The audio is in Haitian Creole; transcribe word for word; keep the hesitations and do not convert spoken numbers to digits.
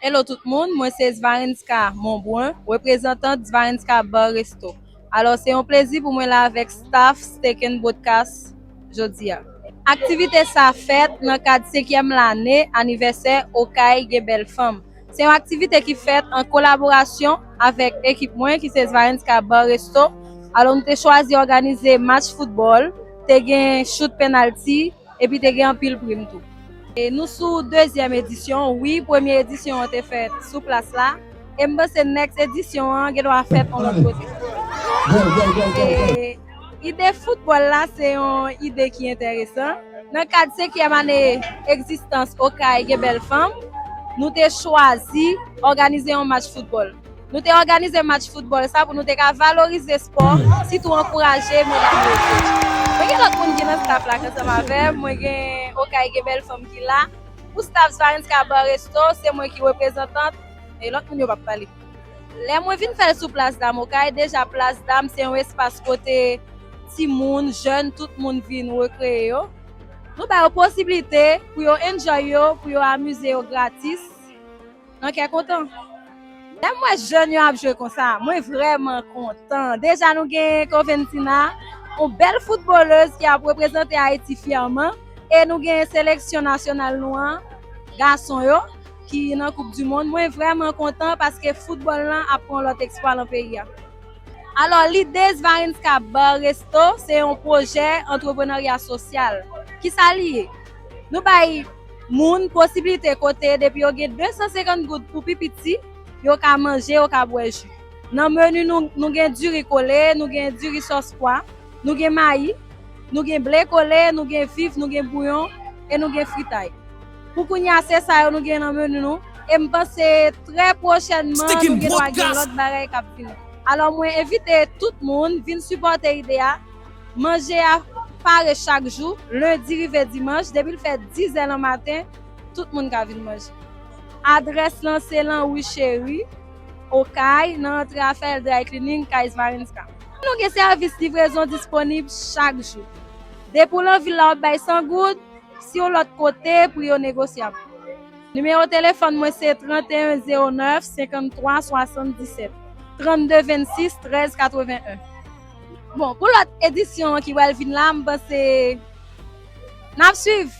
Hello tout moun, mwen se Svarenska Monbrun, reprezantant Svarenska Bar Resto. Alò, se yon plezi pou mwen la avèk staff Steak and Broadcast jodi a. Aktivite sa fèt nan kad senkyèm lane anivèsè Okay Gen Bèl Fanm. Se yon aktivite ki fèt an kolaborasyon avèk ekip mwen ki se Svarenska Bar Resto. Alò, nou te chwazi òganize match foutbòl, te gen chout penalti, epi te gen anpil prim tou. E nou sou dezyèm edisyon, wi, premye edisyon an te fèt sou plas la, e m panse next edisyon an gen dwa fèt yon lòt kote. E ide foutbòl la se yon ide ki enteresan. Nan kad senkyèm ane egzistans Okay Gen Bèl Fanm, nou te chwazi òganize yon match foutbòl. Nou te òganize match foutbòl sa pou nou te ka valorize spò, sitou ankouraje medam yo tou. Mwen gen lòt moun ki nan staff la k ansanm avè m, mwen gen Okay Gen Bèl Fanm ki la. Pou staff Svarenska Bar Resto, se mwen ki reprezantant, e lòt moun yo p ap pale. Lè mwen vin fè l sou Plas Dam Okay, deja Plas Dam se yon espas kote timoun, jèn, tout moun vin rekreye yo. Nou ba yo posiblite pou yo enjoy yo, pou yo amize yo gratis. Nan kè kontan. Lè m wè jèn yo ap jwe konsa, mwen vrèman kontan. Deja nou gen Coventina, yon bèl foutbolèz ki ap reprezante Ayiti fyèman, e nou gen seleksyon nasyonal nou an, gason yo, ki nan Koup di Mond. Mwen vrèman kontan paske foutbòl lan ap pran lòt eksplwa nan peyi a. Alò, lide Svarenska Bar Resto se yon pwojè antreprenarya sosyal. Kisa li ye? Nou bay moun posiblite kote depi yo gen de san senkant goud pou pi piti, yo ka manje, yo ka bwè ji. Nan meni nou, nou gen diri kole, nou gen diri sòs pwa, nou gen mayi, nou gen ble kole, nou gen viv, nou gen bouyon, e nou gen fritay. Pou kounye a, se sa yo nou gen nan meni nou. E m panse trè pwochènman, nou gen dwa gen lòt bagay k ap vini. Alò, mwen envite tout moun vin sipòte ide a. Manje a pare chak jou, lendi rive dimanch, depi l fè dizè nan maten, tout moun ka vin manje. Adrès lan se lan Wi Cheri, Okay, nan antre Rafael Dry Cleaning, kay Svarenska. Nou gen sèvis livrezon disponib chak jou. Depi w nan vil la, w ap bay san goud, si w lòt kote, pri yo negosyab. Nimewo telefòn mwen se trannteyen zewo nèf senkanntwa swasanndisèt, trannde vennsis trèz katreven en. Bon, pou lòt edisyon an ki pral vin la, m panse n ap swiv.